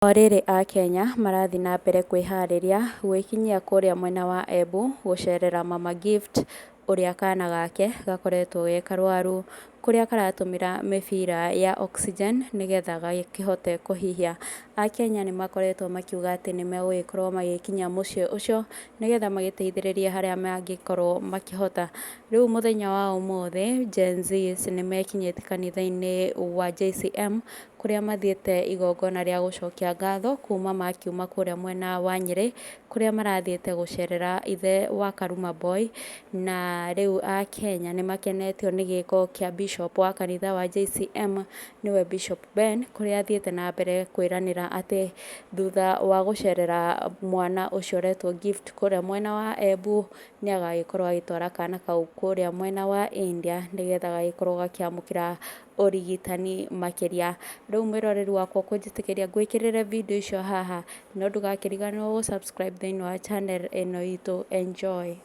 O rĩrĩ akenya marathiĩ na mbere kwĩharĩria gwĩkinyia kũrĩa mwena wa Embu gũcerera Mama Gift ũrĩa kana gake gakoretwo ge karwaru, kũrĩa karatũmĩra mĩbira ya oxygen nĩgetha gakĩhote kũhihia. Akenya nĩ makoretwo makiuga atĩ nĩ megũgĩkorwo magĩkinya mũciĩ ũcio nĩgetha magĩteithĩrĩrie harĩa mangĩkorwo makĩhota. Rĩu mũthenya wa ũmũthĩ Gen Zs nĩ mekinyĩtie kanitha-inĩ wa JCM kũrĩa mathiĩte igongona rĩa gũcokia ngatho kuma makiuma kũrĩa mwena wa Nyĩrĩ, kũrĩa marathiĩte gũcerera ithe wa Karuma Boy, na rĩu akenya nĩ makenetio nĩ gĩko kĩa Bishop wa kanitha wa JCM nĩwe Bishop Ben, kũrĩa athiĩte na mbere kwĩranĩra atĩ thutha wa gũcerera mwana ũcio ũretwo Gift kũrĩa mwena wa Embu, nĩ agagĩkorwo agĩtwara kana kau kũrĩa mwena wa India nĩgetha gagĩkorwo gakĩamũkĩra ũrigitani makĩria. Rĩu mwĩroreri wakwa ũkũnjĩtĩkĩria ngwĩkĩrĩre video icio haha, no ndũgakĩriganĩrwo gũ subscribe thĩinĩ wa channel ĩno itũ. Enjoy!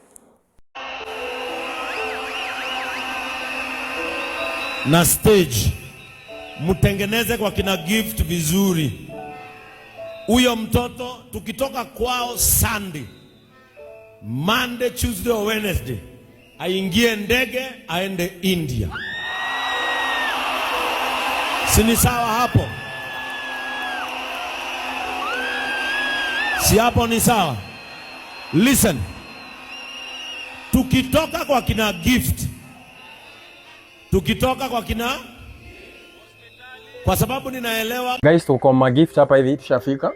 Na stage mtengeneze kwa kina Gift vizuri. Huyo mtoto tukitoka kwao Sunday, Monday, Tuesday or Wednesday aingie ndege aende India. Si ni sawa hapo? Si hapo ni sawa? Listen. Tukitoka kwa kina Gift, tukitoka kwa kina, kwa sababu ninaelewa. Guys, tuko ma Gift hapa hivi tushafika.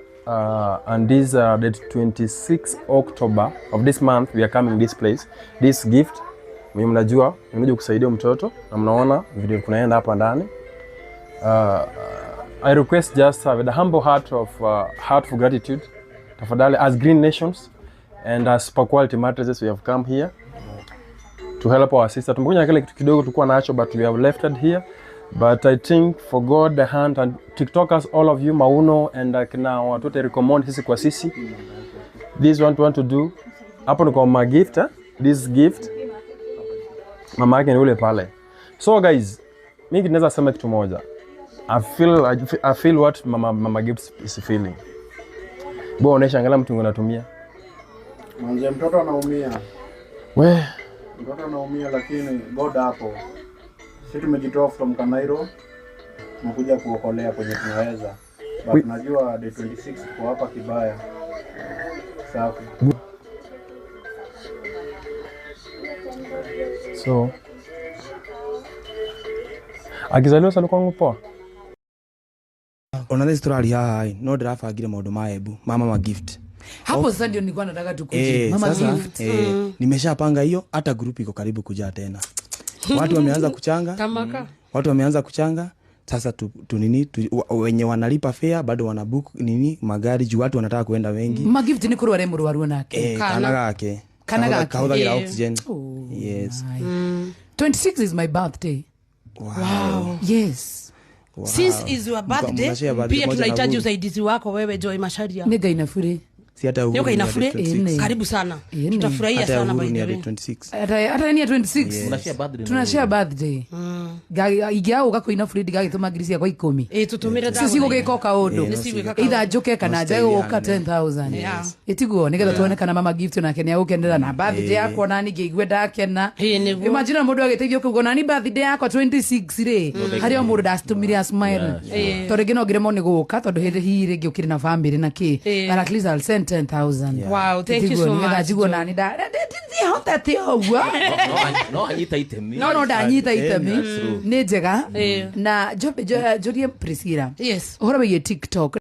And this date 26 October of this month we are coming this place. This Gift mwenye mnajua mnakuja kusaidia mtoto na mnaona video kunaenda hapa ndani. I request just with a humble heart of heart for gratitude. Tafadhali, as Green Nations and as super quality mattresses, we have come here to help our sister. Tumekuja na kile kitu kidogo tulikuwa nacho, but we have left it here. But I think for God the hand and TikTokers, all of you, Mauno and kina watoto recommend sisi kwa sisi. This one want to do. Hapo ni kwa ma Gift, eh? This Gift. Mama yake ni ule pale. So guys, mimi naweza sema kitu moja. I feel what Mama Gift is feeling. Bo onesha, angalia mtu anatumia. Manze, mtoto anaumia, We, mtoto anaumia, lakini God hapo. Sisi tumejitoa from Kanairo, tumekuja kuokolea kwenye tunaweza, but najua day 26 tuko hapa kibaya. Safi. So akizaliwa sasa kwangu poa. Ona thaa ici tũrari haha ĩ, no ndĩrabangire maũndũ ma Embu ma Mama Gift. Hapo sasa ndio nilikuwa nataka tukuje. Mama Sasa, Gift. Nimeshapanga hiyo, hata group iko karibu kujaa tena, watu wameanza kuchanga. Tamaka. Watu wameanza kuchanga sasa tu nini wenye wanalipa fare bado wana book nini magari juu watu wanataka kuenda wengi. Mama Gift ni kurwara murwaru nake. Kana gake. Kana gake. Kahũthagĩra oxygen. Oh, yes. my. 26 is my birthday. Wow. Yes. Wow. Since is your birthday, Mnashare birthday pia moja na tunahitaji Uhuru. usaidizi wako wewe Joy Macharia. Nĩ Ngai na bure. Si hata Uhuru Nyoka ni inafure. ya 26. Ene. Karibu sana. Ene. Tutafurahia Hata ya sana Uhuru by ni the ya way. 26. Hata ni ya 26. Mnashare birthday na Tunashare birthday. Ingĩaũka kũina bure ndigagĩtũma ngiri ciakwa 10. Eh, tutumire Cio cigũgĩka o kaũndũ. Nĩ cigwĩka Either njũke kana njage gũka 10,000. Ĩtiguo nĩgetha tuone kana Mama Gift nake nĩ agũkenera na birthday yakwa nani ngĩigue ndakena. Ĩĩ, nĩguo. Imagine mũndũ agĩteithio kũigua nani birthday yakwa 26 rĩ, harĩ o mũndũ ndacitũmire a smile. Tondũ rĩngĩ no ngĩremwo nĩ gũka tondũ hĩndĩ hihi rĩngĩ ũkĩrĩ na family na kĩ. But at least I'll send 10,000. Wow, thank you Ĩtiguo, so nĩgetha much, njiguo Joy. nani ndihotete ũguo. No anyita itemi. No ndanyita itemi nĩ njega Ĩĩ. na njũrie Priscilla Yes. ũhoro wĩgiĩ TikTok.